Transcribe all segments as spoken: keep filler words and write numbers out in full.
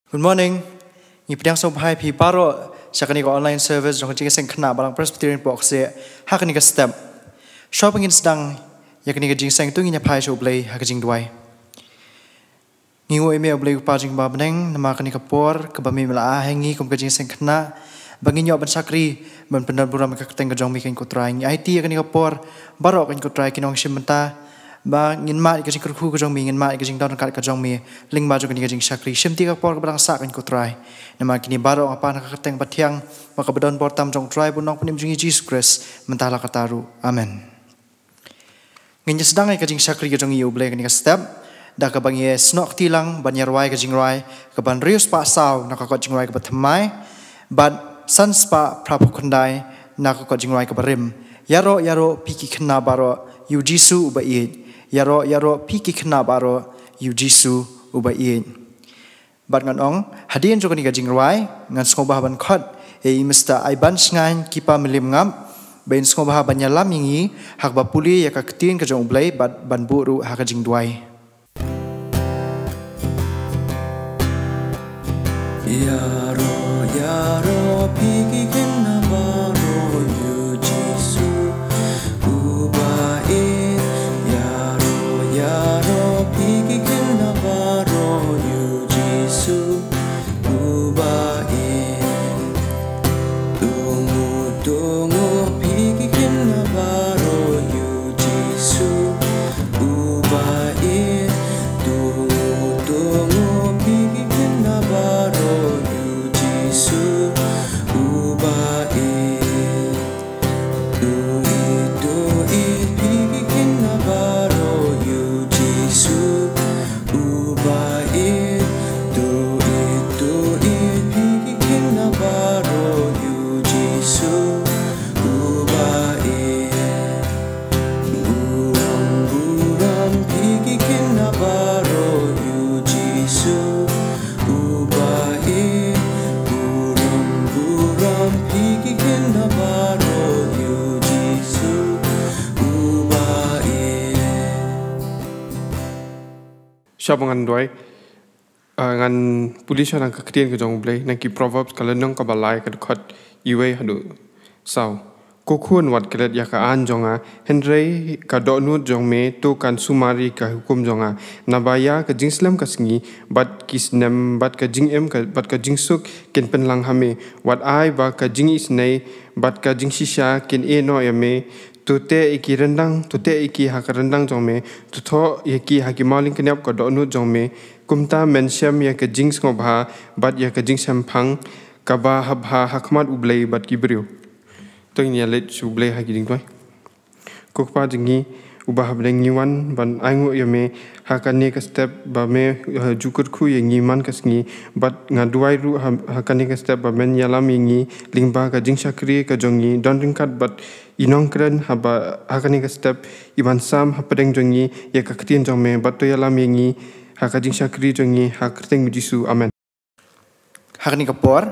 Good morning. Ngi pdiang sngewbha ïa phi baroh sha kane ka online service jong ka jingïaseng khynnah Balang Presbyterian Pohkseh ha kane ka step. Shuwa ba ngin sdang ïa kane ka jingïaseng, to ngin ïa phai sha U Blei ha ka jingduwai. Ngi nguh ïa me, U Blei U Kpa jong ngi uba ha bneng, namar kane ka por kaba me la ai ha ngi kum ka jingïaseng khynnah ba ngin ïoh ban shakri ban pyndonburom ïa ka kyrteng ka jong me, kane ko Trai. Ngi aiti ïa kane ka por baroh, kane ko Trai, kin ong shim bynta ba ngin mad ïa ka jingkyrkhu ka jong me, ngin mad ïa ka jingdon ryngkat ka jong me lyngba jong kane ka jingshakri. Shim ïa ka por kaba dang sah, kane ko Trai, namar kine baroh nga pan ha ka kyrteng bathiang bad kaba don bor tam jong U Trai bad U Nongpynim jong ngi Jisu Khrist, mynta la katta ruh. Amen. Ngin ïa sdang ïa ka jingshakri ka jong ngi ïa U Blei ha kane ka step da kaba ngin ïa snoh kti lang ban ïa rwai ka jingrwai kaban hynriew spah saw na ka kot jingrwai kaba thymmai bad san spah phra phew khyndai na ka kot jingrwai kaba rim. Ïaroh, ïaroh phi ki khynnah baroh ïa U Jisu uba ïeit. Ïaroh, ïaroh phi ki khynnah baroh ïa U Jisu uba ïeit. Bad ngan ong, hadien jong kane ka jingrwai ngan sngewbha ban khot ïa i Mister Aiban Shngain Kipa Mylliem Ngap ba in sngewbha ban ïalam ïa ngi ha kaba pule ïa ka ktien ka jong U Blei bad ban buh ruh ha ka jingduwai. Ïaroh, ïaroh phi ki khynnah baroh ïa U Jisu uba ïeit. Ïaroh, ïaroh phi ki khynnah baroh ïa U Jisu uba ïeit. To nguh, to nguh phi ki khynnah baroh ïa U Jisu uba ïeit. To nguh, to nguh phi ki khynnah baroh ïa U Jisu uba ïeit. To ïeit, to ïeit phi ki khynnah baroh ïa U Jisu uba ïeit. To ïeit, to ïeit phi ki khynnah baroh ïa U Jisu uba ïeit. Burom, burom phi ki khynnah baroh ïa U Jisu uba ïeit. Burom, burom phi ki khynnah baroh ïa U Jisu uba ïeit. Shuwa ba ngan duwai, ah, ngan pule shuwa na ka ktien ka jong U Blei na ki Proverbs ka lynnong kaba lai, ka dkhot iwei haduh saw. Ko khun, wat klet ïa ka aiñ jong nga, hynrei ka dohnud jong me to kan sumar ïa ka hukum jong nga. Naba ïa ka jingslem ka sngi bad ki snem bad ka jingim ka, bad ka jingsuk kin pynlang ha me. Wat ai ba ka jingisynei bad ka jingshisha kin ïeh noh ïa me. To teh ïa ki ryndang, to teh ïa ki ha ka ryndang jong me. To thoh ïa ki ha ki mawlyngkniap ka dohnud jong me. Kumta men shem ïa ka jingsngewbha bad ïa ka jingshemphang kaba ha bha ha khmat U Blei bad ki briew. To ngin ïa leit sha U Blei ha ki jingduwai. Ko Kpa jong ngi uba ha bneng, ngi wan ban ainguh ïa me ha kane ka step ba me, eh, ju kyrkhu ïa ngi man ka sngi. Bad nga duwai ruh ha, ha kane ka step ba men ïalam ïa ngi lyngba ka jingshakri ka jong ngi, don ryngkat bad i nongkren haba ha kane ka step, i ban sam hapdeng jong ngi ïa ka ktien jong me. Bad to ïalam ïa ngi ha ka jingshakri jong ngi, ha ka kyrteng U Jisu. Amen. Ha kane ka por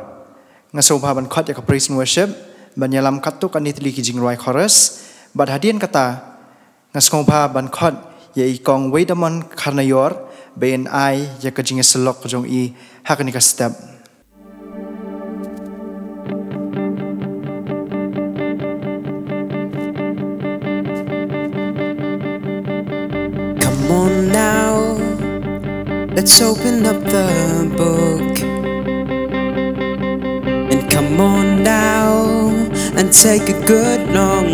nga sngewbha ban khot ïa ka praise and worship ban ïalam katto katne tylli ki jingrwai chorus. Bad hadien kata nga sngewbha ban khot ïa i Kong Weidamon Kharnaior ba in ai ïa ka jingïasyllok ka jong i ha kane ka step. Come on now, let's open up the book. And come on now, and take a good long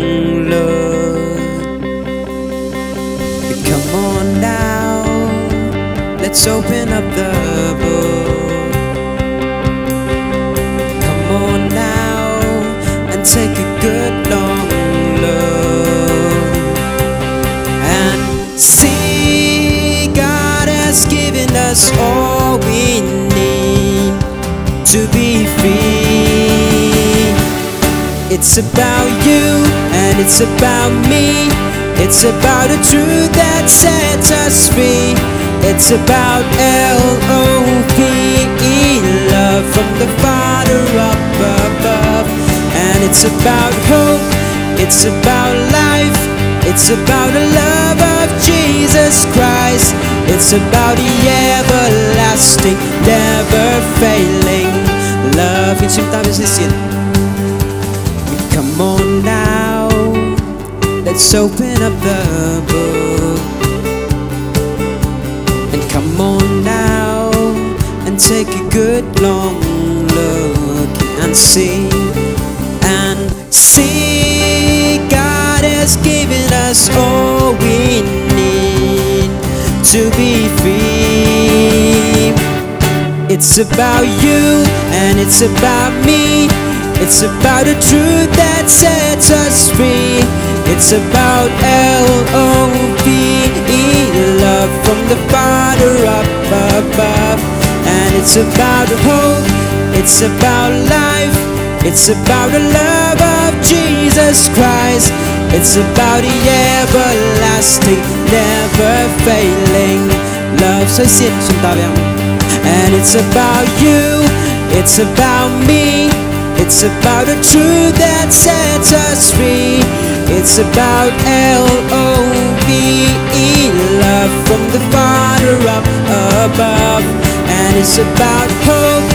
look. Come on now, let's open up the book. Come on now, and take a good long look. And see, God has given us all we need to be free. It's about you and it's about me. It's about a truth that sets us free. It's about L O V E, love from the Father up above. And it's about hope, it's about life, it's about the love of Jesus Christ. It's about the everlasting, never failing love. Ngin shim tang shisien. Come on now, let's open up the book. And come on now, and take a good long look and see. And see, God has given us all we need to be free. It's about you and it's about me. It's about the truth that sets us free. It's about L O V E, love from the Father up above. And it's about hope, it's about life, it's about the love of Jesus Christ. It's about the everlasting, never failing love. Soi sien, sum ta biang. And it's about you, it's about me, it's about the truth that sets us free. It's about L O V E, love from the Father up above. And it's about hope,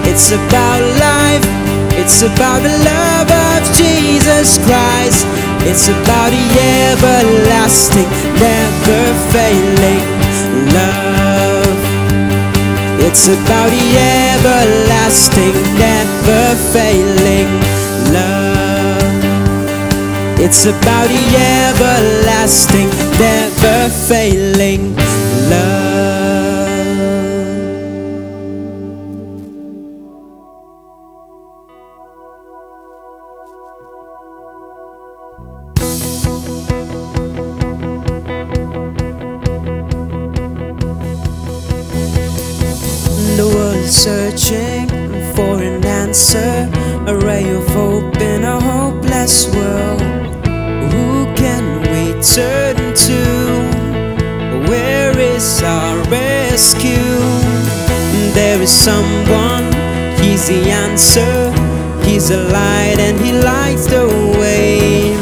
it's about life, it's about the love of Jesus Christ. It's about the everlasting, never failing love. It's about the everlasting, never failing love. It's about the everlasting, never failing love. The world's searching for an answer, a ray of hope in a hopeless world. Who can we turn to? Where is our rescue? There is someone, he's the answer. He's the light and he lights the way.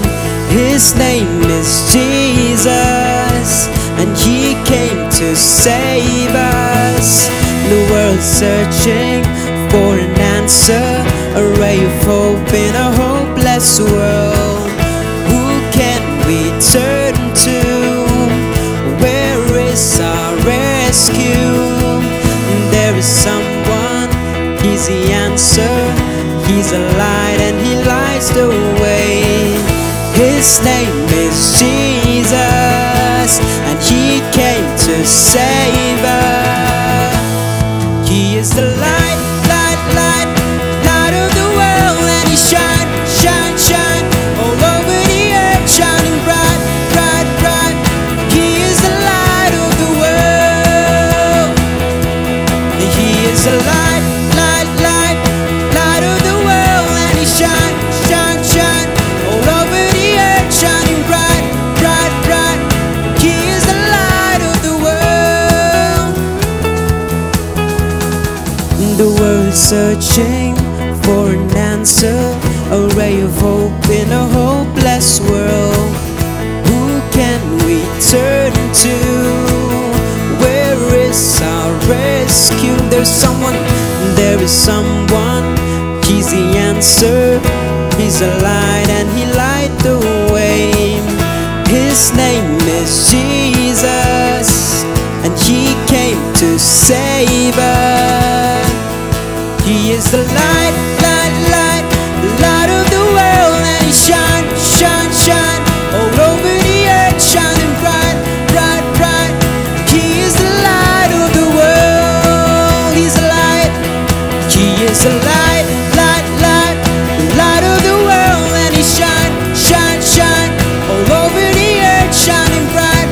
His name is Jesus, and he came to save us. The world's searching for an answer, a ray of hope in a hopeless world. Who can we turn to? Where is our rescue? There is someone, he's the answer. He's the light and he lights the way. His name is Jesus, and he came to save us. He is the light, light, light, light of the world, and he shine, shine, shine all over the earth, shining bright, bright, bright. He is the light of the world. He is the light, light, light, light of the world, and he shine, shine, shine all over the earth, shining bright, bright, bright. He is the light of the world. The world's searching for an answer, a ray of hope in a hopeless world. Who can we turn to? Where is our rescue? There's someone, there is someone. He's the answer, he's the light, and he light the way. His name is Jesus, and he came to save us. He is the light, light, light, light of the world, and he shine, shine, shine all over the earth, shining bright, bright, bright. He is the light of the world. He's the light. He is the light, light, light, light of the world, and he shine, shine, shine all over the earth, shining bright,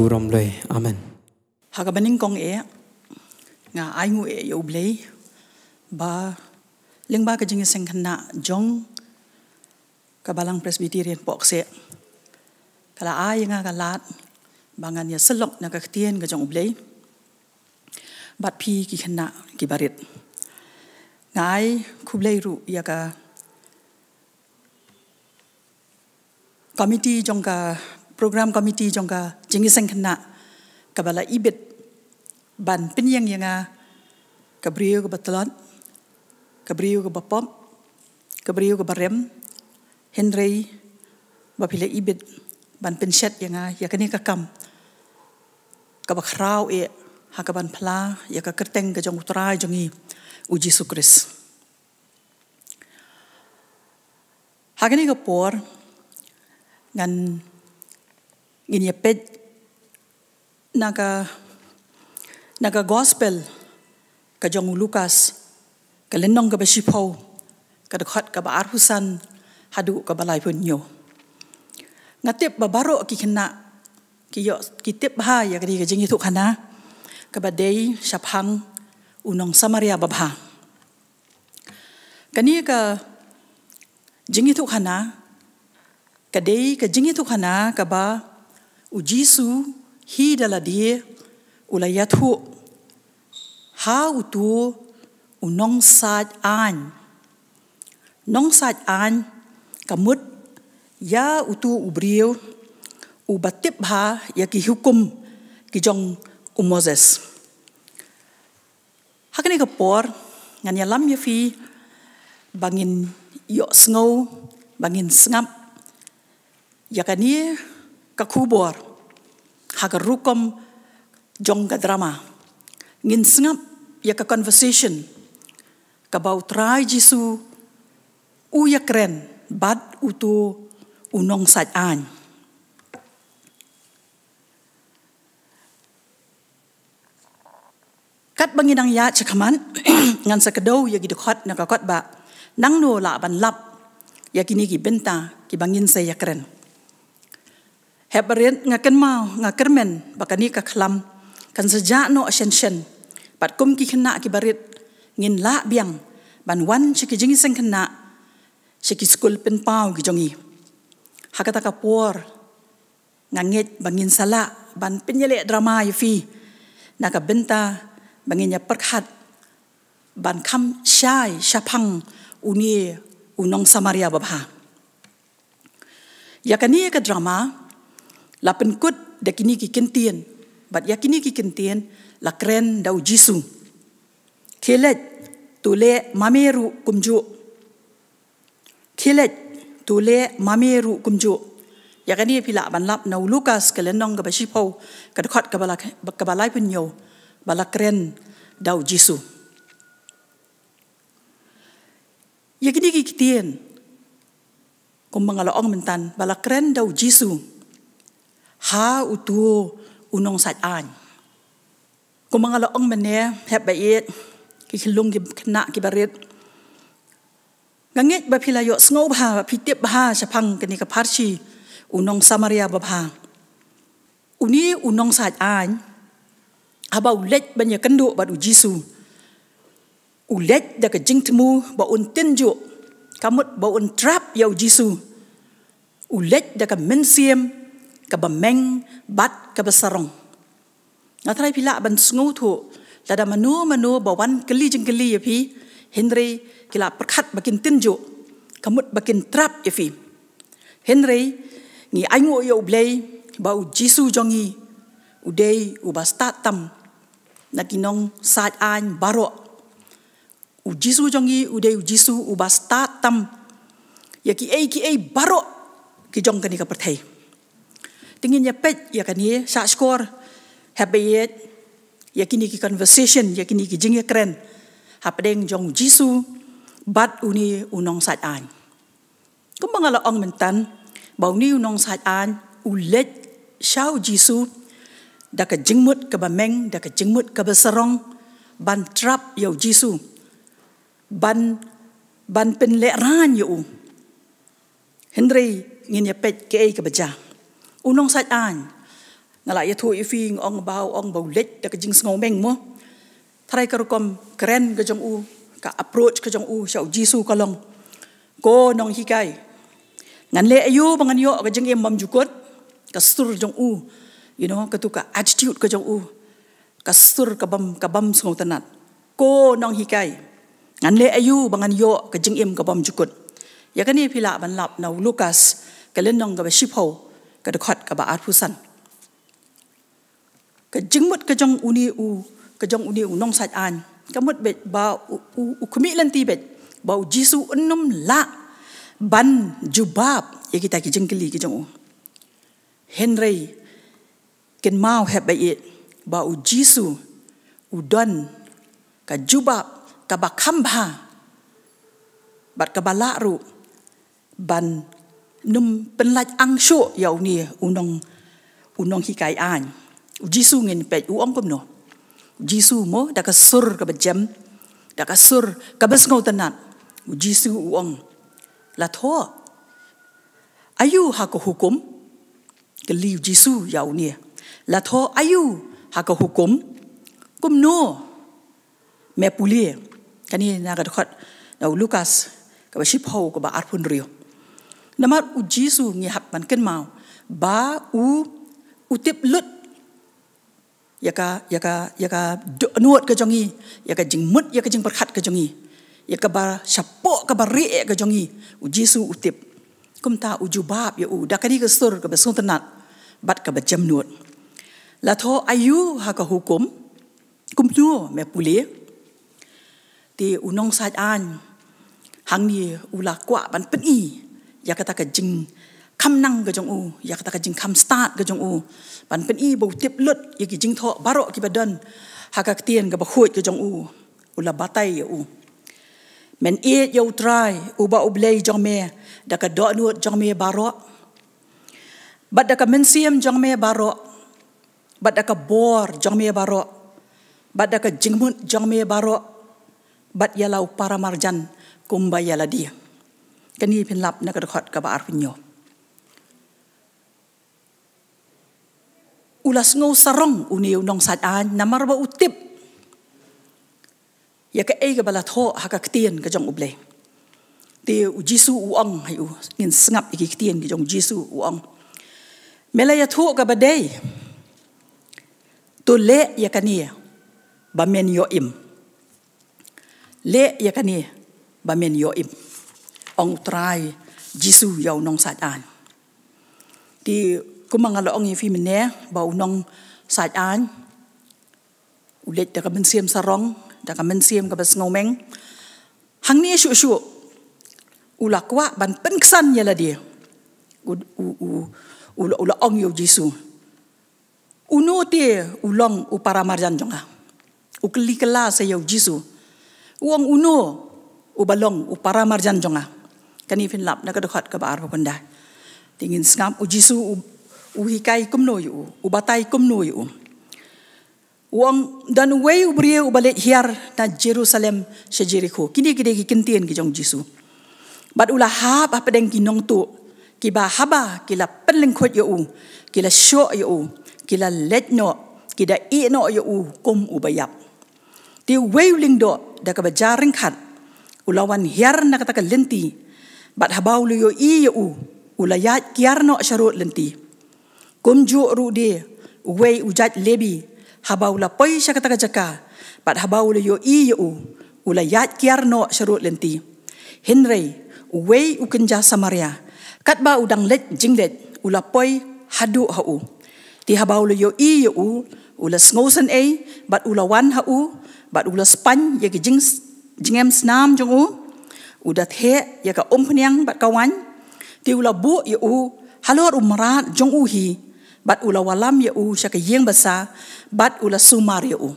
Burom Blei. Amen. Ha kaba nyngkong eh, nga ai nguh eh ïa U Blei ba lyngba ka jingïaseng khynnah jong ka Balang Presbyterian Pohkseh, ka la ai ïa nga ka lad ba ngan ïasyllok na ka ktien ka jong U Blei bad phi ki khynnah ki barit. Nga ai khublei ruh ïa ka committee jong ka, program committee jong ka jingïaseng khynnah kaba la ibit ban pynïeng ïa nga, ka briew kaba tlot, ka briew kaba pop, ka briew kaba rem, hynrei ba phi la ibit ban pynshet ïa nga ïa kane ka kam kaba khraw eh ha kaban phla ïa ka kyrteng ka jong U Trai jong ngi, U Jisu Khrist. Ha kane ka por ngan, ngin ïa peit na ka, na ka gospel ka jong u Lukas, ka lynnong kaba shiphew, ka dkhot kaba arphew san haduh kaba laiphew hynñiew. Nga tip ba baroh ki khynnah ki ïoh, ki tip bha ïa kane ka jingïathuhkhana kaba dei shaphang u nong Samaria babha. Kane ka jingïathuhkhana ka dei ka jingïathuhkhana kaba U Jisu hi da lade u la ïathuh ha utu u nongsaid aiñ. Nongsaid aiñ ka mut ïa utu u briew uba tip bha ïa ki hukum ki jong u Moses. Ha kane ka por ngan ïalam ïa phi ba ngin ïohsngew, ba ngin sngap ïa kane ka khubor ha ka rukom jong ka drama. Ngin sngap ïa ka conversation kaba U Trai Jisu u ïakren bad utu u nongsaid aiñ. Katba ngi dang ïaid shakhmat, ngan sa kdew ïa ki dkhot na ka kot ba nangno lah ban lap ïa kine ki bynta kiba ngin sa ïakren. Hep barit, nga kynmaw, nga kyrmen ba kane ka khlam kan sa jah noh shen shen bad kum ki khynnah ki barit ngin lah biang ban wan sha ki jingïaseng khynnah sha ki skul pynpaw ki jong ngi. Ha kata ka por nga ngeit ba ngin sa lah ban pynïaleh drama ïa phi na ka bynta ba ngin ïa pyrkhat ban kham shai shaphang une u nong Samaria babha. Ïa kane ka drama la pynkut da kine ki kyntien, bad ïa kine ki kyntien la kren da u Jisu. Khie leit, to leh ma me ruh kumjuh. Khie leit, to leh ma me ruh kumjuh. Ïa kane phi lah ban lap na u Lukas ka lynnong kaba shiphew, ka dkhot kaba la, kaba laiphew hynñiew, ba la kren da u Jisu. Ïa kine ki ktien, kumba nga la ong myntan, ba la kren da u Jisu ha utu u nongsaid aiñ. Kumba nga la ong mynne, hep ba ïeit, ki khyllung ki khynnah ki barit, nga ngeit ba phi la ïohsngew bha, ba phi tip bha shaphang kane ka pharshi u nong Samaria babha. Une u nongsaid aiñ, haba u leit ban ïakynduh bad u Jisu, u leit da ka jingthmu ba un tynjuh, ka mut ba un trap ïa u Jisu. U leit da ka mynsiem kaba meng bad kaba sarong. Nga tharai phi lah ban sngewthuh, lada mano mano ba wan kylli jingkylli ïa phi, hynrei ki la pyrkhat ba kin tynjuh, ka mut ba kin trap ïa phi. Hynrei ngi ainguh ïa U Blei ba u Jisu jong ngi u dei uba stad tam na ki nongsaid aiñ baroh. U Jisu jong ngi u dei u Jisu uba stad tam ïa kiei kiei baroh ki jong kane ka pyrthei. Te ngin ïa peit ïa kane shah shkor, hep ba ïeit, ïa kine ki conversation, ïa kine ki jingïakren hapdeng jong u Jisu bad une u nongsaid aiñ. Kumba nga la ong myntan, ba une u nongsaid aiñ u leit sha u Jisu da ka jingmut kaba meng, da ka jingmut kaba sarong, ban trap ïa u Jisu, ban, ban pynlehraiñ ïa u. Hynrei ngin ïa peit kaei kaba jia. U nongsaid aiñ, Nga la ïathuh ïa phi, nga ong ba u ong ba u leit da ka jingsngewmeng mo. Tharai ka rukom kren ka jong u, ka approach ka jong u sha u Jisu ka long, "Ko nonghikai, ngan leh aïu ba ngan ïoh ka jingim bymjukut?" Ka sur jong u, you know, katu ka attitude ka jong u, ka sur ka bym, ka bym sngewtynnat. "Ko nonghikai, ngan leh aïu ba ngan ïoh ka jingim ka bymjukut?" Ïa kane phi lah ban lap na u Lukas, ka lynnong kaba shiphew, ka dkhot kaba arphew san. Ka jingmut ka jong une u, ka jong une u nongsaid aiñ, ka mut beit ba u, u, u khmih lynti beit ba u Jisu un ym lah ban jubab ïa kita ki jingkylli ki jong u. Hynrei kynmaw hep ba ïeit ba u Jisu u don ka jubab kaba kham bha bad kaba lah ruh ban ym pynlait ang shuh ïa une u nong, u nonghikai aiñ. U Jisu ngin peit u ong kumno. U Jisu mo, da ka sur kaba jem, da ka sur kaba sngewtynnat, u Jisu u ong, "La thoh aïu ha ka hukum?" Kylli u Jisu ïa une, "La thoh aïu ha ka hukum? Kumno me pule?" Kane na ka dkhot na u Lukas kaba shiphew kaba arphew hynriew. Namar u Jisu ngi hap ban kynmaw ba u, u tip lut ïa ka, ïa ka, ïa ka dohnud ka jong ngi, ïa ka jingmut, ïa ka jingpyrkhat ka jong ngi, ïa kaba shapoh kaba rieh ka jong ngi. U Jisu u tip. Kumta u jubab ïa u da kane ka sur kaba sngewtynnat bad kaba jemnud. "La thoh aïu ha ka hukum? Kumno me pule?" Te u nongsaid aiñ hangne u la kwah ban pyni ïa kata ka jingkham nang ka jong u, ïa kata ka jingkham stad ka jong u, ban pyni ba u tip lut ïa ki jingthoh baroh kiba don ha ka ktien kaba khuid ka jong u. U la batai ïa u, "Men ïeit ïa U Trai uba U Blei jong me da ka dohnud jong me baroh, bad da ka mynsiem jong me baroh, bad da ka bor jong me baroh, bad da ka jingmut jong me baroh, bad ïa la u paramarjan kumba ïa lade." Kane phin lap na ka dkhot kaba arphew hynñiew. U la sngew sarong une u nongsaid aiñ namar ba u tip ïa kaei kaba la thoh ha ka ktien ka jong U Blei. Te u Jisu u ong ha u, ngin sngap ïa ki ktien ki jong u Jisu, u ong, "Me la ïathuh kaba dei, to leh ïa kane ba men ïoh im. Leh ïa kane ba men ïoh im," ong U Trai Jisu ïa u nongsaid aiñ. Te kumba nga la ong ïa phi mynne ba u nongsaid aiñ u leit da ka mynsiem sarong, da ka mynsiem kaba sngewmeng. Hangne shuh shuh u la kwah ban pynksan ïa lade. U, u, u, u la, u la ong ïa u Jisu, "Uno te u long u paramarjan jong nga?" U kylli kylla sa ïa u Jisu, u ong, "Uno uba long u paramarjan jong nga?" Kane phin lap na ka dkhot kaba arphew khyndai. Te ngin sngap u Jisu u, u hikai kumno ïa u, u batai kumno ïa u. U ong, "Don uwei u briew uba leit hiar na Jerusalem sha Jerikho." Kine ki dei ki kyntien ki jong u Jisu. "Bad u la hap hapdeng ki nongtuh, kiba haba ki la pynlyngkhuit ïa u, ki la shoh ïa u, ki la leit noh, ki da ïeh noh ïa u kum uba ïap. Te uwei u lyngdoh da kaba ja ryngkhat u la wan hiar na kata ka lynti, bad haba u la ïohi ïa u, u la ïaid kiar noh sharud lynti. Kumjuh ruh de uwei u jait Lebi, haba u la poi sha kata ka jaka, bad haba u la ïohi ïa u, u la ïaid kiar noh sharud lynti. Hynrei uwei u kynja Samaria, katba u dang leit jingleit, u la poi haduh ha u. Te haba u la ïohi ïa u, u la sngewsynei, bad u la wan ha u, bad u la spaiñ ïa ki jing, jingem snam jong u, u da theh ïa ka umphniang bad ka waiñ. Te u la buh ïa u halor u mrad jong u hi, bad u la wallam ïa u sha ka ïing basa, bad u la sumar ïa u.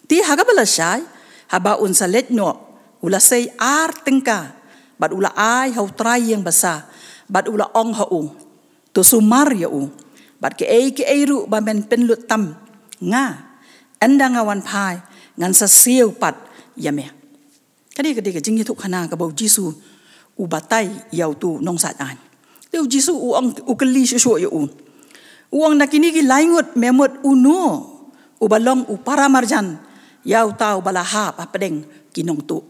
Te ha kaba lashai, haba un sa leit noh, u la sei ar tyngka, bad u la ai ha u trai ïing basa, bad u la ong ha u, 'To sumar ïa u, bad kaei kaei ruh ba men pynlut tam nga, ynda nga wan phai, ngan sa siew pat ïa me.'" Ka dei, ka dei ka jingïathuhkhana kaba u Jisu u batai ïa utu u nongsaid aiñ. Te u Jisu u ong, u kylli shuh shuh ïa u, U ong na kine ki laingut me mut uno uba long u paramarjan ïa uta uba la hap hapdeng ki nongtuh.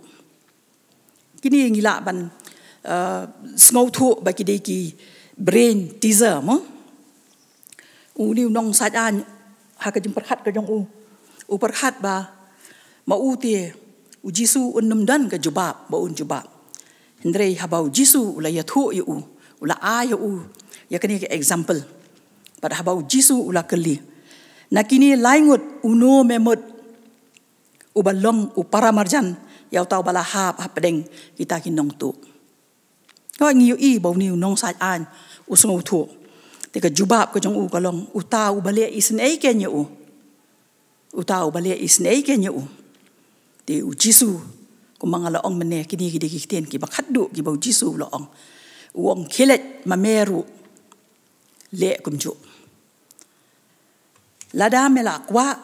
Kine ngi lah ban, uh, sngewthuh ba ki dei ki brain teaser mo. Une u nongsaid aiñ ha ka jingpyrkhat ka jong u, u pyrkhat ba ma u te u Jisu un nym don ka jubab ba un jubab. Hynrei haba u Jisu u la ïathuh ïa u, u la ai ïa u ïa kane ka example. Bad haba u Jisu u la kylli, na kine laingut uno me mut uba long u paramarjan ïa uta uba la hap hapdeng kita ki nongtuh. Hooid, ngi ïohi ba une u nongsaid aiñ u sngewthuh. Te ka jubab ka jong u ka long, uta uba leh isynei kein ïa u. Uta uba leh isynei kein ïa u. Te u Jisu, kumba nga la ong mynne, kine ki dei ki ktien kiba khatduh kiba u Jisu u la ong. U ong, khie leit ma me ruh leh kumjuh. Lada me la kwah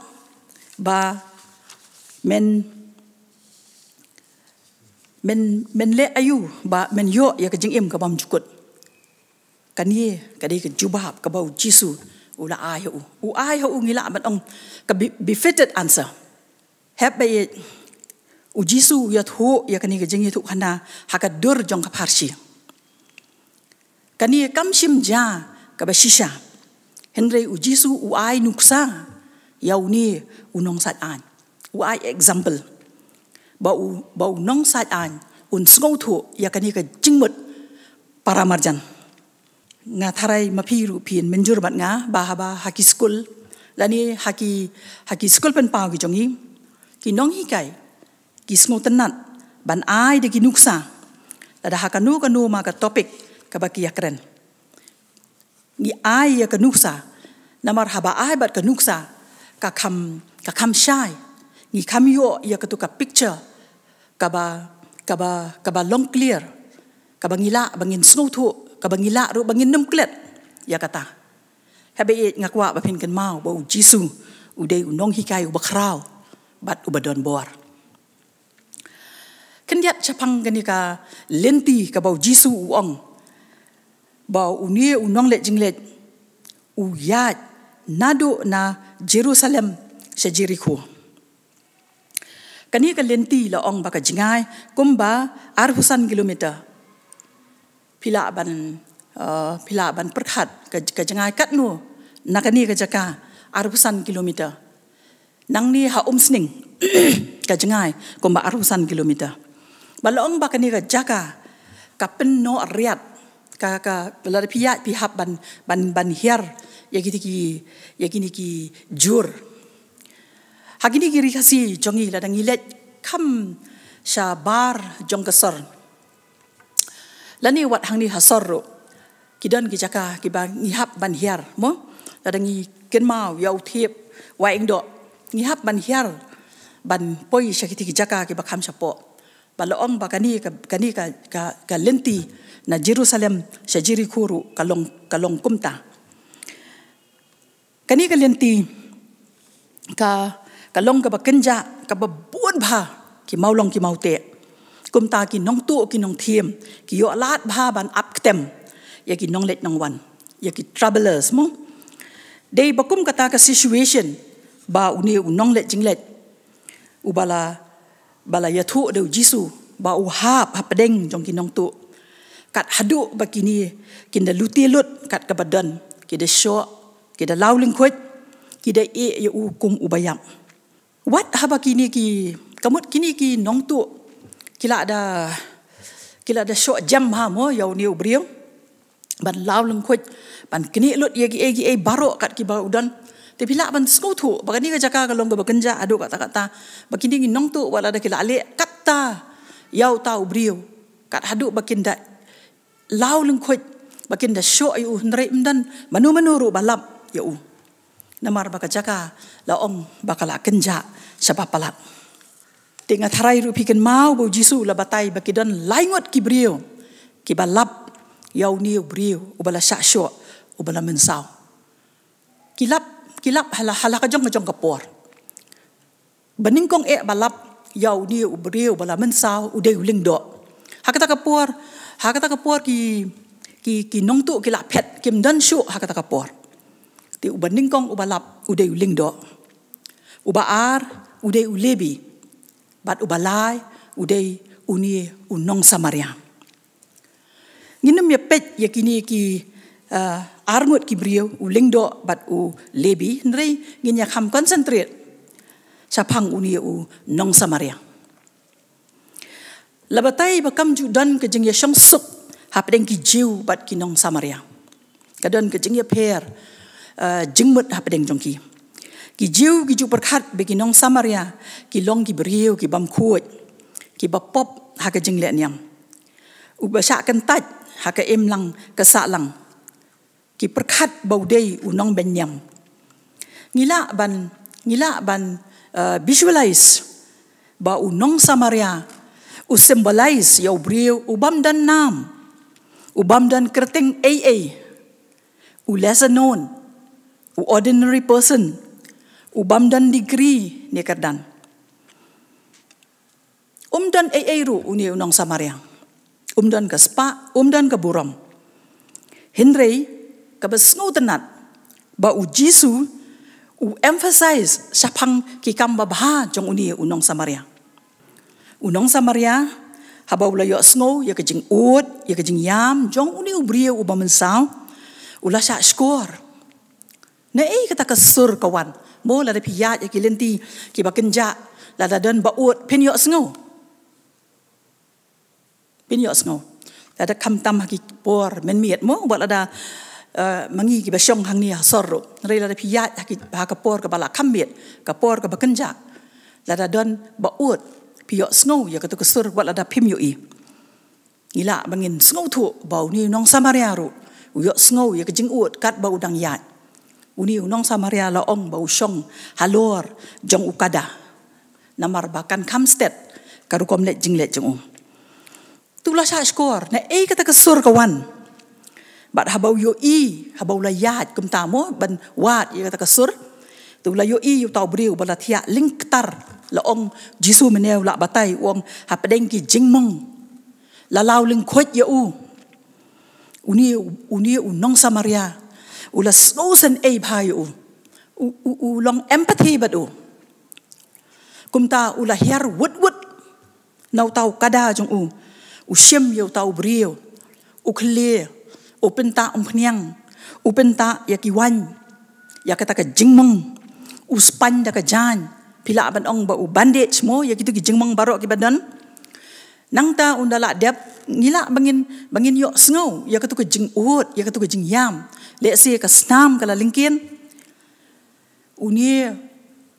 ba men, men, men leh aïu ba men ïoh ïa ka jingim ka bymjukut. Kane ka dei ka jubab kaba u Jisu u la ai ha u. U ai ha u, ngi lah ban ong, ka be-, befitted answer. Hep ba ïeit, u Jisu u ïathuh ïa kane ka jingïathuhkhana ha ka dur jong ka pharshi. Kane kam shim jia kaba shisha. Hynrei u Jisu u ai nuksa ïa une u nongsaid aiñ. U ai example ba u, ba u nongsaid aiñ un sngewthuh ïa kane ka jingmut paramarjan. Nga tharai ma phi ruh phin mynjur bad nga ba haba ha ki skul lane ha ki, ha ki skul pynpaw ki jong ngi, ki nonghikai ki sngewtynnat ban ai da ki nuksa lada ha kano kano ma ka topic kaba ki ïakren. Ngi ai ïa ka nuksa, namar haba ai bad ka nuksa ka kham, ka kham shai. Ngi kham ïoh ïa katu ka picture kaba, kaba, kaba long clear, kaba ngi lah ba ngin sngewthuh, kaba ngi lah ruh ba ngin nym klet ïa kata. Haba ïeit, nga kwah ba phin kynmaw ba u Jisu u dei u nonghikai uba khraw bad uba don bor. Khyndiat shaphang kane ka lynti kaba u Jisu u ong ba une u nongleit jingleit u ïaid naduh na Jerusalem sha Jerikho. Kane ka lynti la ong ba ka jngai kumba arphew san kilometer. Phi lah ban, uh, phi lah ban pyrkhat ka, ka jngai katno na kane ka jaka arphew san kilometer. Nangne ha Umsning ka jngai kumba arphew san kilometer. Ba la ong ba kane ka jaka ka pynnoh riat, ka, ka, lada phi ïaid phi hap ban, ban, ban hiar ïa kine ki, ïa kine ki jur. Ha kine ki ri Khasi jong ngi lada ngi leit kham shabar jong ka sor, lane wat hangne ha sor ruh, ki don ki jaka kiba ngi hap ban hiar mo. Lada ngi kynmaw ïa u Thep Wahingdoh, ngi hap ban hiar ban poi sha kiti ki jaka kiba kham shapoh. Ba la ong ba kane ka, kane ka, ka, ka lynti na Jerusalem sha Jerikho ruh ka long, ka long kumta. Kane ka lynti ka, ka long kaba kynjah, kaba bun bha ki mawlong ki mawteh. Kumta ki nongtuh ki nongthiem ki ïoh lad bha ban ap ktem ïa ki nongleit nongwan, ïa ki travelers mo. Dei ba kum kata ka situation ba une u nongleit jingleit uba la, ba la ïathuh da u Jisu ba u hap hapdeng jong ki nongtuh. Kat haduh ba kine kin da lute lut kat kaba don, ki da shoh, ki da law lyngkhuid, ki da ïeh ïa u kum uba ïap. Wat haba kine ki, ka mut kine ki nongtuh ki la da, ki la da shoh jem ha mo ïa une u briew ban law lyngkhuid, ban knieh lut ïa kiei kiei baroh kat kiba u don. Te phi lah ban sngewthuh ba kane ka jaka ka long kaba kynjah haduh katta katta, ba kine ki nongtuh wat la da ki la leh katta ïa uta u briew, kat haduh ba kin da law lyngkhuid, ba kin da shoh ïa u, hynrei ym don mano mano ruh ba lap ïa u. Namar ba ka jaka la ong ba ka la kynjah shaba palat. Te nga tharai ruh phi kynmaw ba u Jisu u la batai ba ki don lai ngut ki briew kiba lap ïa une u briew uba la shah shoh, uba la mynsaw. Ki lap, ki lap ha la, ha la ka jong ka jong ka por. Ba nyngkong eh ba lap ïa une u briew uba la mynsaw u dei u lyngdoh. Ha kata ka por, ha kata ka por ki, ki, ki nongtuh ki la phet, kim don shuh ha kata ka por. Uba nyngkong uba lap u dei u lyngdoh. Uba ar u dei u Lebi. Bad uba lai u dei une u nong Samaria. Ngin ym ïa peit ïa kine ki, eh, arngut ki briew, u lyngdoh bad u Lebi, hynrei ngin ïa kham concentrate shaphang une u nong Samaria. La batai ba kam ju don ka jingïashongsuk hapdeng ki Jiw bad ki nong Samaria. Ka don ka jingïapher, eh, jingmut hapdeng jong ki. Ki Jiw ki ju pyrkhat ba ki nong Samaria ki long ki briew ki bym khuid, ki bapop ha ka jingleh niam, uba shah kyntait ha ka imlang ka sahlang. Ki pyrkhat ba u dei u nongben niam. Ngi lah ban, ngi lah ban, eh, visualize ba u nong Samaria u symbolize ïa u briew u bym don nam, u bym don kyrteng ei ei, u lesser known, u ordinary person, u bym don degree ne kyrdan. Um don ei ei ruh une u nong Samaria. Um don ka spah, um don ka burom. Hynrei kaba sngewtynnat ba u Jisu u emphasize shaphang ki kam babha jong une u nong Samaria. U nong Samaria, haba u la ïohsngew ïa ka jingud, ïa ka jingïam jong une u briew uba mynsaw, u la shah shkor. Naei kata ka sur ka wan? Mo, lada phi ïaid ïa ki lynti kiba kynjah, lada don ba ud, phin ïohsngew. Phin ïohsngew. Lada khamtam ha ki por mynmiet mo, wat lada, eh, ma ngi kiba shong hangne ha sor ruh. Hynrei lada phi ïaid ha ki, ha ka por kaba la kham miet, ka por kaba kynjah, lada don ba ud, phi ïohsngew ïa kata ka sur, wat lada phim ïohi. Ngi lah ba ngin sngewthuh ba une u nong Samaria ruh u ïohsngew ïa ka jingud katba u dang ïaid. Une u nong Samaria la ong ba u shong halor jong u kada. Namar ba kan kham stet ka rukom leit jingleit jong u. Te u la shah shkor, naei kata ka sur ka wan? Bad haba u ïohi, haba u la ïaid kumta mo ban wad ïa kata ka sur, te u la ïohi ïa uta u briew ba la thiah lyngktar, la ong Jisu mynne, u la batai, u ong hapdeng ki jingmong la law lyngkhuid ïa u. Une, une u nong Samaria u la sngewsynei bha ïa u. U, u, u long empathy bad u. Kumta u la hiar wut wut na uta u kada jong u. U shim ïa uta u briew, u khlieh, u pynta umphniang, u pynta ïa ki waiñ, ïa kata ka jingmong, u spaiñ da ka jaiñ. Phi lah ban ong ba u bandage mo ïa kitu ki jingmong baroh kiba don. Nangta ynda la dep, ngi lah ba ngin, ba ngin ïohsngew ïa katu ka jingud, ïa katu ka jingïam. Lehse ka snam ka la lyngkien. Une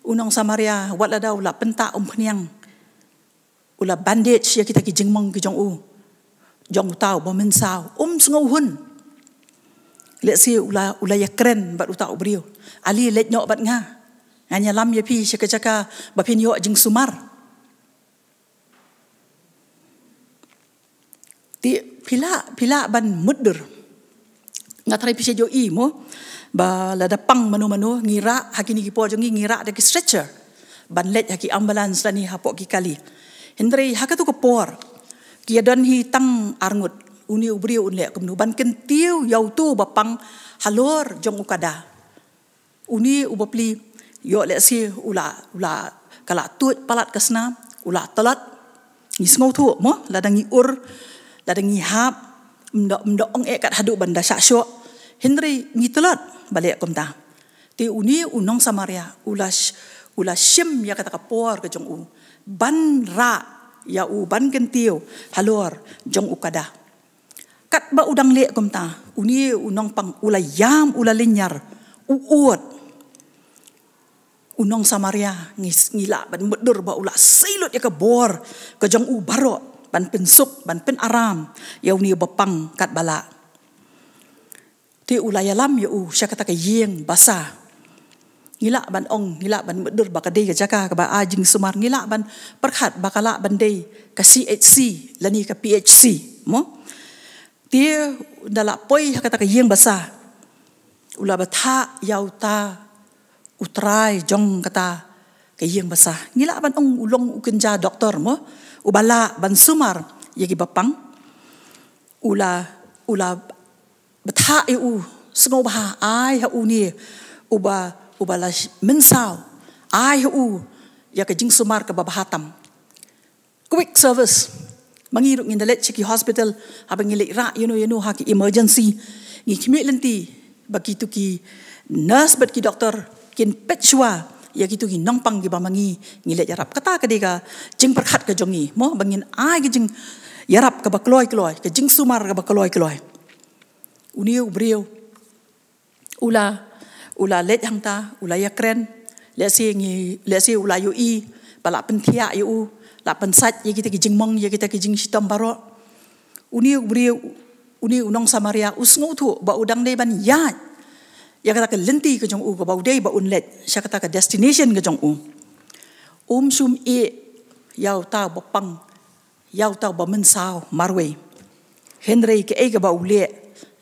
u nong Samaria, wat lada u la pynta umphniang, u la bandage ïa kita ki jingmong ki jong u, jong uta uba mynsaw, um sngewhun. Lehse u la, u la ïakren bad uta u briew, "Ale, leit noh bad nga. Ngan ïalam ïa phi sha ka jaka ba phin ïoh jingsumar." Te phi lah, phi lah ban mutdur. Nga tharai phi sa ïohi mo ba lada pang mano mano, ngi rah ha kine ki por jong ngi, ngi rah da ki stretcher ban leit ha ki ambulance lane hapoh ki kali. Hynrei ha katu ka por ki ïadon hi tang arngut. Une u briew un leh kumno ban kyntiew ïa uto ba pang halor jong u kada? Une u bapli, ïoh lehse u la, u la, ka la tuid palat ka snam, u la tlot. Ngi sngewthuh mo, lada ngi ur, lada ngi hap, ym da, ym da ong eh kat haduh ban da shah shoh. Hynrei ngi tlot ba leh kumta. Te une u nong Samaria u la sh-, u la shim ïa kata ka por ka jong u ban rah ïa u, ban kyntiew halor jong u kada. Katba u dang leh kumta, une u nongpang u la ïam, u la lynñiar, u ud. U nong Samaria ngi, ngi lah ban mutdur ba u la sei lut ïa ka bor ka jong u baroh ban pynsuk, ban pynaram ïa une uba pang katba lah. Te u la ïalam ïa u sha kata ka ïing basa. Ngi lah ban ong, ngi lah ban mutdur ba ka dei ka jaka kaba ai jingsumar, ngi lah ban pyrkhat ba ka lah ban dei ka C H C lane ka P H C mo. Te ynda la poi ha kata ka ïing basa, u la bthah ïa uta u trai jong kata ka ïing basa. Ngi lah ban ong u long u kynja doktor mo, uba lah ban sumar ïa kiba pang. U la, u la bthah ïa u, sngewbha ai ha une uba, uba la sh-, mynsaw, ai ha u ïa ka jingsumar kaba bha tam. Quick service. Ma ngi ruh ngin da leit sha ki hospital, haba ngi leit rah ïano ïano ha ki emergency, ngi khmih lynti ba kitu ki nurse bad ki doktor kin peit shuwa ïa kitu ki nongpang kiba ma ngi ngi leit ïarap. Kata ka dei ka jingpyrkhat ka jong ngi, mo, ba ngin ai ka jingïarap kaba kloi kloi, ka jingsumar kaba kloi kloi. Une u briew u la, u la leit hangta, u la ïakren, lehse ngi, lehse u la ïohi ba la pynthiah ïa u, la pynsait ïa kita ki jingmong, ïa kita ki jingshitom baroh. Une u briew, une u nong Samaria u sngewthuh ba u dang dei ban ïaid ïa kata ka lynti ka jong u, kaba u dei ba un leit sha kata ka destination ka jong u. Um shym ïeh ïa uta uba pang, ïa uta uba mynsaw marwei. Hynrei kaei kaba u leh,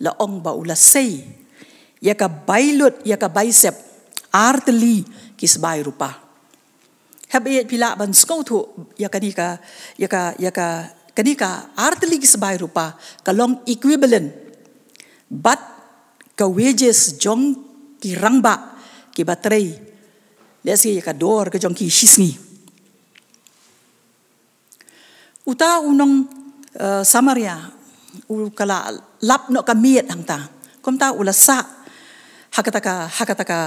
la ong ba u la sei ïa ka bai lut, ïa ka bai sep, ar tylli ki sbai rupa. Haba ïeit phi lah ban sngewthuh ïa kane ka, ïa ka, ïa ka, kane ka ar tylli ki sbai rupa ka long equivalent bad ka wages jong ki rangbah kiba trei, lehse ïa ka dor ka jong ki shisngi. Uta u nong, eh, Samaria, u ka la lap noh ka miet hangta. Kumta u la sah ha kata ka, ha kata ka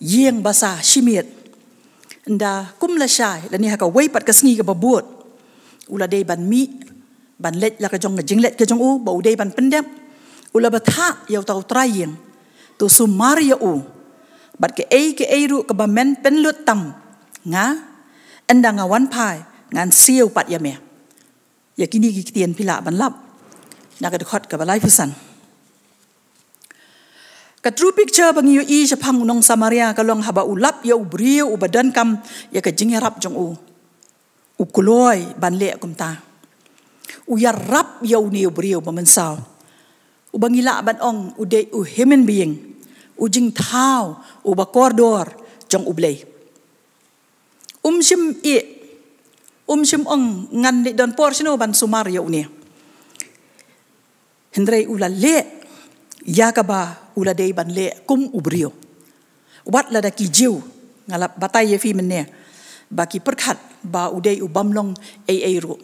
ïing basa shi miet. Ynda kum lashai lane ha kawei pat ka sngi kaba bud, u la dei ban mih, ban leit la ka jong ka jingleit ka jong u, ba u dei ban pyndep. U la bthah ïa uta u trai ïing, to sumar ïa u bad kaei kaei ruh kaba men pynlut tam, nga, ynda nga wan phai ngan siew pat ïa me. Ïa kine ki ktien phi lah ban lap na ka dkhot kaba laiphew san. Ka true picture ba ngi ïohi shaphang u nong Samaria ka long haba u lap ïa u briew uba donkam ïa ka jingïarap jong u, u kloi ban leh kumta. U ïarap ïa une u briew ba mynsaw, uba ngi lah ban ong u dei u human being, u jingthaw uba kordor jong U Blei. Um shym ïeh, um shym ong ngan leit don por shano ban sumar ïa une. Hynrei u la leh ïa kaba u la dei ban leh kum u briew. Wat lada ki Jiw, nga la batai ïa phi mynne, ba ki pyrkhat ba u dei u bym long ei ei ruh,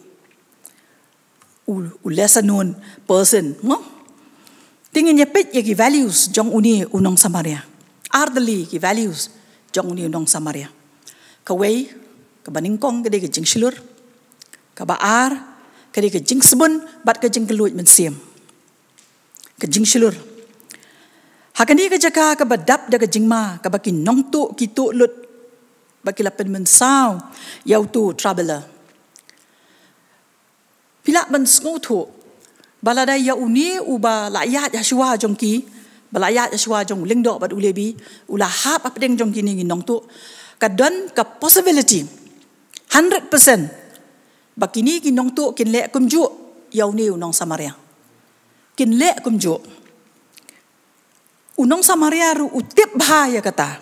u, u lesser known person, mo? Te ngin ïa peit ïa ki values jong une u nong Samaria. Ar tylli ki values jong une u nong Samaria. Kawei, kaba nyngkong ka dei ka jingshlur. Kaba ar ka dei ka jingsbun bad ka jingkylluid mynsiem. Ka jingshlur. Ha kane ka jaka kaba dap da ka jingma, kaba ki nongtuh ki tuh lut, ba ki la pynmynsaw ïa utu u traveler. Phi lah ban sngewthuh ba lada ïa une uba la ïaid ha shuwa jong ki, ba la ïaid ha shuwa jong u lyngdoh bad u Lebi, u la hap hapdeng jong kine ki nongtuh, ka don ka possibility hundred percent ba kine ki nongtuh kin leh kumjuh ïa une u nong Samaria. Kin leh kumjuh. U nong Samaria ruh u tip bha ïa kata.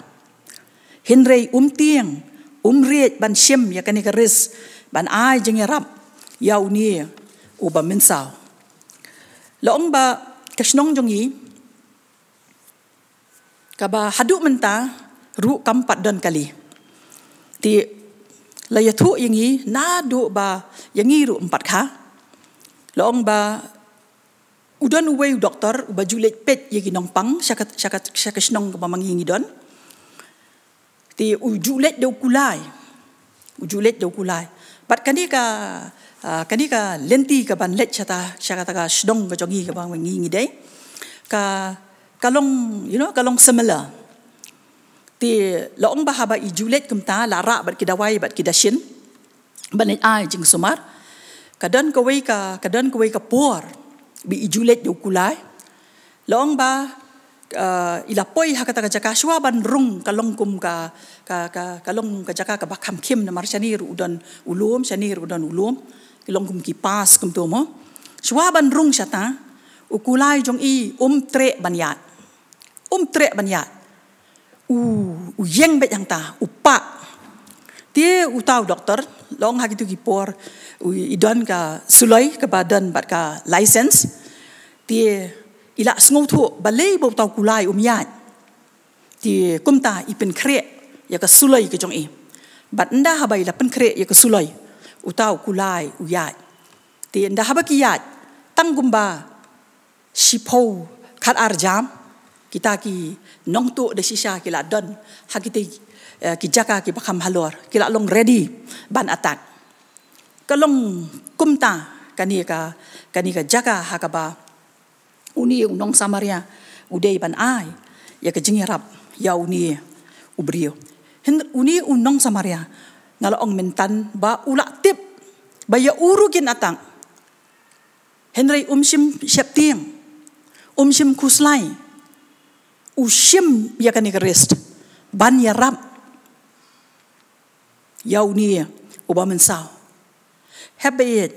Hynrei um tieng, um riej ban shim ïa kane ka risk, ban ai jingïarap ïa une uba mynsaw. La ong ba ka shnong jong ngi, kaba haduh mynta ruh kam pat don kali. Te la ïathuh ïa ngi naduh ba ïa ngi ruh ym pat kha. La ong ba u don uwei u doktor uba ju leit peit ïa ki nongpang sha ka, sha ka, sha ka shnong kaba ma ngi ngi don. Te u ju leit da u kulai. U ju leit da u kulai. Bad kane ka, ah, kane ka lynti kaban leit shata, sha kata ka shnong ka jong ngi kaba ma ngi ngi dei, ka, ka long, you know, ka long similar. Te la ong ba haba i ju leit kumta, la rah bad ki dawai bad ki dashin ban leit ai jingsumar. Ka don kawei ka, ka don kawei ka por ba i ju leit da u kulai. La ong ba, eh, i la poi ha kata ka jaka shuwa ban rung, ka long kum ka, ka, ka, ka long ka jaka kaba kham khim namar shane ruh u don u lum, shane ruh u don u lum. Ki long kum ki pass kumto mo. Shuwa ban rung shata, u kulai jong i um treh ban ïaid. Um treh ban ïaid. U, u ïeng beit hangta, u pah. Te uta u doktor, la ong ha kitu ki por, u, i don ka suloi kaba don bad ka license. Te i la sngewthuh balei ba uta u kulai um ïaid. Te kumta i pynkhreh ïa ka suloi ka jong i. Bad ynda haba i la pynkhreh ïa ka suloi, uta u kulai u ïaid. Te ynda haba ki ïaid, tang kumba shiphew khat ar jam, kita ki nongtuh da shisha ki la don ha kita, eh, ki jaka kiba kham halor, ki la long ready ban attack. Ka long kumta kane ka, kane ka jaka ha kaba une u nong Samaria u dei ban ai ïa ka jingïarap ïa une u briew. Hynrei une u nong Samaria, nga la ong mynta ba u la tip ba ïa u ruh kin attack. Hynrei um shym sheptieng, um shym khuslai, u shim ïa kane ka risk ban ïarap ïa une uba mynsaw. Hep bad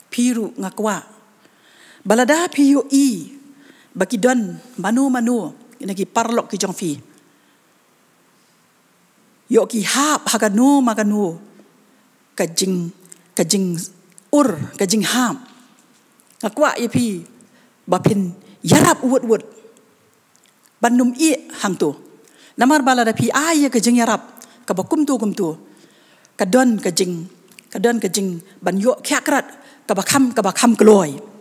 phi ruh nga kwah ba lada phi ïohi ba ki don mano mano na ki paralok ki jong phi, ïoh ki hap ha kano ma kano ka jing, ka jingïoh, ka jinghap, nga kwah ïa phi ba phin ïarap wut wut ban ym ïeh hangto. Namar ba lada phi ai ïa ka jingïarap kaba kumto kumto, ka don ka jing, ka don ka jing ban ïoh khiah krat kaba kham, kaba kham kloi.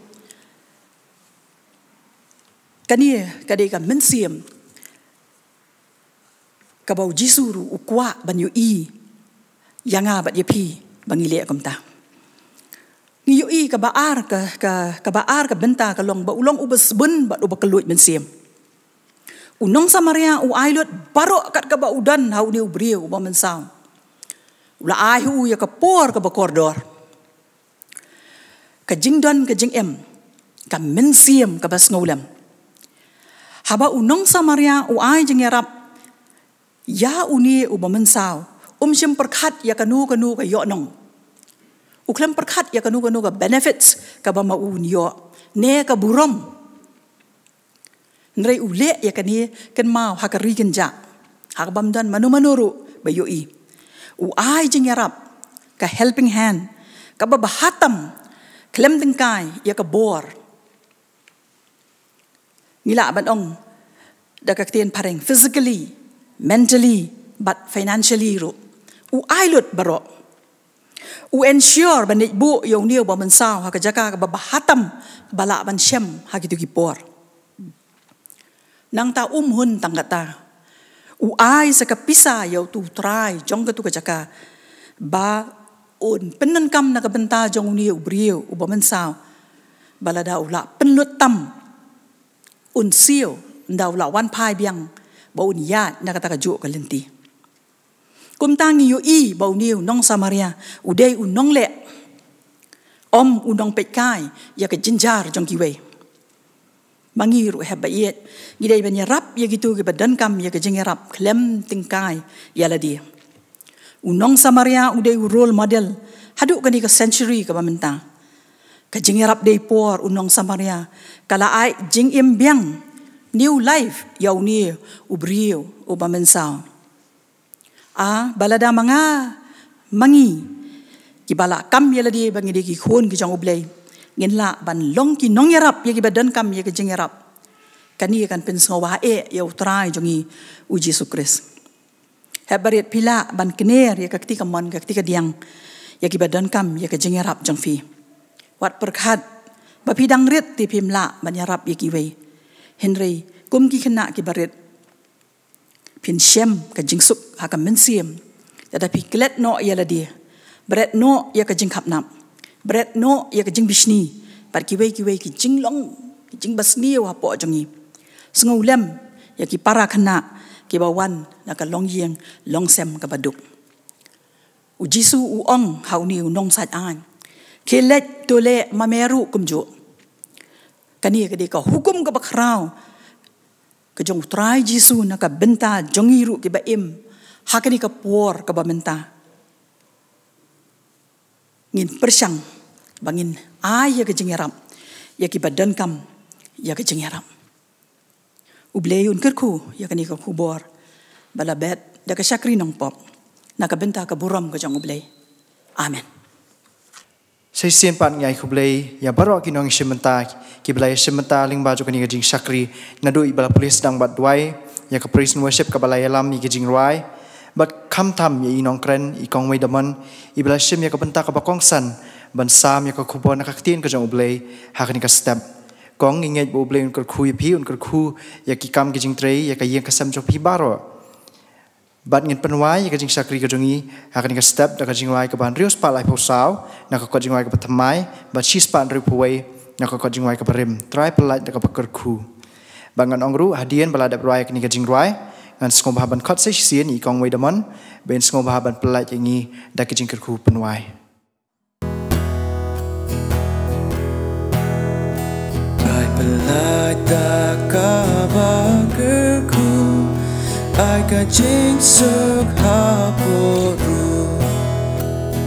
Kane ka dei ka mynsiem kaba u Jisu ruh u kwah ban ïohi ïa nga bad ïa phi ba ngi leh kumta. Ngi ïohi kaba ar ka, ka, kaba ar ka bynta ka long ba u long uba sbun bad uba kylluid mynsiem. U nong Samaria u ai lut baroh kat kaba u don ha une u briew uba mynsaw. U la ai ha u ïa ka por kaba kordor, ka jingdon ka jingem, ka mynsiem kaba sngewlem. Haba u nong Samaria u ai jingïarap ïa une uba mynsaw, um shym pyrkhat ïa kano kano ka ïohnong. U khlem pyrkhat ïa kano kano ka benefits kaba ma u un ïoh ne ka burom. Hynrei u leh ïa kane kynmaw ha ka ri kynjah, ha kaba ym don mano mano ruh ba ïohi. U ai jingïarap, ka helping hand kaba bha tam, khlem tyngkai ïa ka bor. Ngi lah ban ong da ka ktien phareng, physically, mentally bad financially ruh. U ai lut baroh. U ensure ban leit buh ïa une uba mynsaw ha ka jaka kaba bha tam ba lah ban shem ha kito ki por. Nangta um hun tang kata, u ai sa ka pisa ïa uto u trai jong kato ka jaka ba un pyndonkam na ka bynta jong une u briew uba mynsaw, ba lada u la pynlut tam, un siew ynda u la wan phai biang ba un ïaid na kata kajuh ka lynti. Kumta ngi ïohi ba une u nong Samaria u dei u nongleh, ym u nongpeitkai ïa ka jynjar jong kiwei. Ma ngi ruh hep ba ïeit, ngi dei ban ïarap ïa kito kiba donkam ïa ka jingïarap khlem tyngkai ïa lade. U nong Samaria u dei u role model haduh kane ka century kaba mynta. Ka jingïarap dei por u nong Samaria ka la ai jingim biang, new life, ïa une u briew uba mynsaw. A, ba lada ma nga ma ngi kiba la kam ïa lade ba ngi dei ki khun ki jong U Blei, ngin lah ban long ki nongïarap ïa kiba donkam ïa ka jingïarap. Kane kan pynsngewbha eh ïa u Trai jong ngi u Jisu Khrist. Hep barit phi lah ban kner ïa ka kti kamon, ka kti kadiang ïa kiba donkam ïa ka jingïarap jong phi. Wat pyrkhat ba phi dang rit te phim lah ban ïarap ïa kiwei. Hynrei kum ki khynnah kiba rit, phin shem ka jingsuk ha ka mynsiem lada phi klet noh ïa lade, bret noh ïa ka jingkhapnap, bret noh ïa ka jingbishni bad kiwei kiwei ki jinglong, ki jingbasniew hapoh jong ngi. Sngewlem ïa ki para khynnah kiba wan na ka longïing longsem kaba duk. U Jisu u ong ha une u nongsaid aiñ, khie leit to leh ma me ruh kumjuh. Kane ka dei ka hukum kaba khraw ka jong u Trai Jisu na ka bynta jong ngi ruh kiba im ha kane ka por kaba mynta. Ngin pyrshang ba ngin ai ïa ka jingïarap ïa kiba donkam ïa ka jingïarap. U Blei un kyrkhu ïa kane ka khubor ba la bet da ka shakri nongpop na ka bynta ka burom ka jong U Blei. Amen. Sa shisien pat ngi ai khublei ïa baroh ki nongïashim bynta kiba la ïashim bynta lyngba jong kane ka jingshakri, naduh iba la pule sdang bad duwai, ïa ka praise and worship kaba la ïalam ïa ki jingrwai, bad khamtam ïa i nongkren, i Kong Wei Damon, iba la shim ïa ka bynta kaba kongsan ban sam ïa ka khubor na ka ktien ka jong U Blei ha kane ka step. Kong, ngi ngeit ba U Blei un kyrkhu ïa phi, un kyrkhu ïa ki kam ki jingtrei, ïa ka ïing ka sem jong phi baroh. Bad ngin pynwai ïa ka jingshakri ka jong ngi ha kane ka step da ka jingrwai kaba hynriew spah laiphew saw na ka kot jingrwai kaba thymmai, bad shi spah hynriewphew wei na ka kot jingrwai kaba rim. Trai pyllait da kaba kyrkhu. Bad ngan ong ruh, hadien ba la dep rwai ïa kane ka jingrwai, ngan sngewbha ban khot sa shisien ïa i Kong Wei Damon ba in sngewbha ban pyllait ïa ngi da ka jingkyrkhu pynwai. Ai pyllait da kaba kyrkhu, ai ka jingsuk hapoh ruh.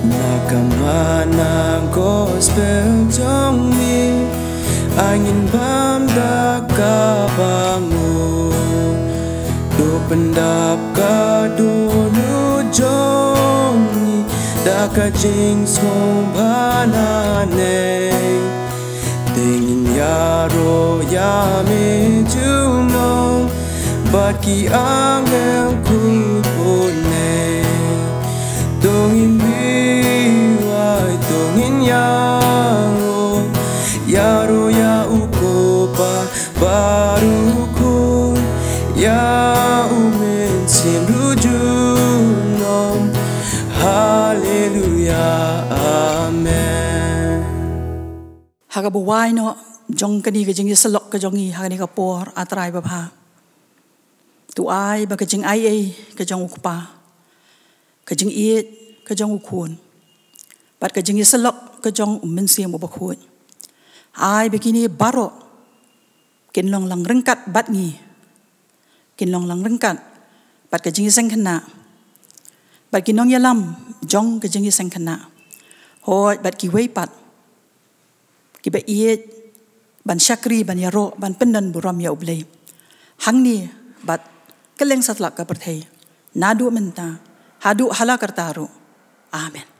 Na ka man na gospel jong me, ai ngin bam da kaba nguh. To pyndap ka dohnud jong ngi da ka jingsngewbha nangne. Te ngin ïaroh ïa me junom bad ki angel khuid bun ne. To ngin biwai, to ngin ïaroh, ïaroh ïa u Kpa baroh khuid, ïa u Mynsiem ruh junom. Haleluia, amen. Ha kaba wai noh jong kane ka jingïasyllok ka jong ngi ha kane ka por, A Trai babha, to ai ba ka jingaiei ka jong u Kpa, ka jingïeit ka jong u Khun, bad ka jingïasyllok ka jong u Mynsiem Bakhuid, ai ba kine baroh kin long lang ryngkat bad ngi, kin long lang ryngkat bad ka jingïaseng khynnah, bad ki nongïalam jong ka jingïaseng khynnah, hooid bad kiwei pat kiba ïeit ban shakri, ban ïaroh, ban pyndonburom ïa U Blei hangne bad kylleng satlak ka pyrthei, naduh mynta haduh hala karta ruh. Amen.